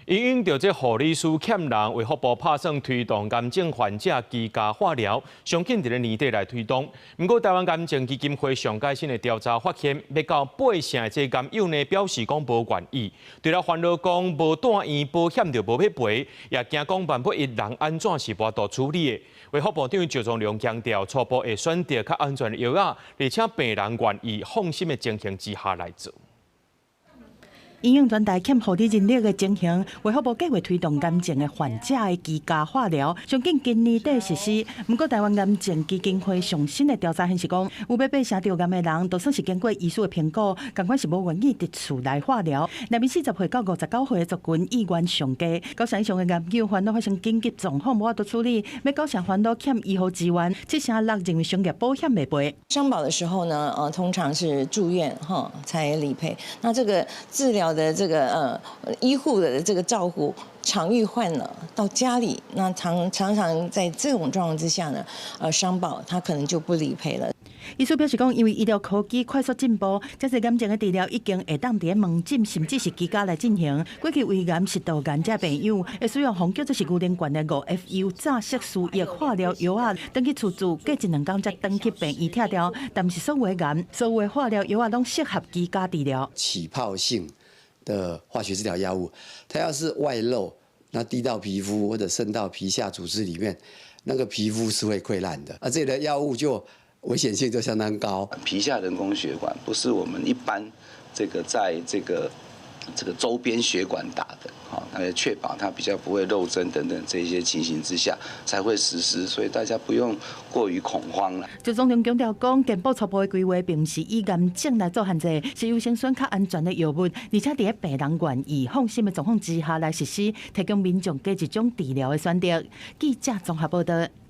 因應著這護理師欠人，衛福部拍算推動癌症患者居家化療，上緊佇咧年底來推動。毋過台灣癌症基金會上蓋新的調查發現，欲到八成的這癌友呢表示講無願意，除了煩惱講無蹛院保險就無欲賠，也驚講萬不一人按怎是無法度處理的。衛福部長趙宗龍強調，初步會選擇較安全的藥仔，而且病人願意放心的情形之下來做。因應全台欠護理人力的情形，衛福部計劃推動癌症的患者的居家化療，上緊今年底實施。毋過，台灣癌症基金會上新的調查顯示講，有欲八成著癌的人，都算是經過醫師的評估，仝款是無願意佇厝內化療。內面40歲到59歲的族群意願上低，九成以上的癌友煩惱發生緊急狀況無法度處理，欲九成煩惱欠醫護資源，7成6認為商業保險袂賠。商保的時候呢，通常是住院哈才理賠。那這個治療的這個醫護的這個照顧，常遇患了到家裡，那常常常在這種狀況之下呢，商保他可能就不理賠了。醫師表示講，因為醫療科技快速進步，這些癌症的治療已經會當佇門診，甚至是居家來進行。過去胃癌、食道癌這病友會使用號叫做是牛奶罐的5FU 早釋輸液化療藥仔，轉去厝住，隔一兩工才轉去病院拆掉。但毋是所有的癌，所有的化療藥仔攏適合居家治療。起泡性的化學治療藥物，它要是外漏，那滴到皮膚或者滲到皮下組織裡面，那個皮膚是會潰爛的。啊，這類的藥物就危險性就相當高。皮下人工血管不是我們一般這個在這個周邊血管打的，好，那要確保它比較不會漏針等等這些情形之下才會實施，所以大家不用過於恐慌啦。趙宗龍強調講，健保初步的規劃並毋是以癌症來做限制，是優先選較安全的藥物，而且佇咧病人願意放心的狀況之下來實施，提供民眾加一種治療的選擇。記者綜合報道。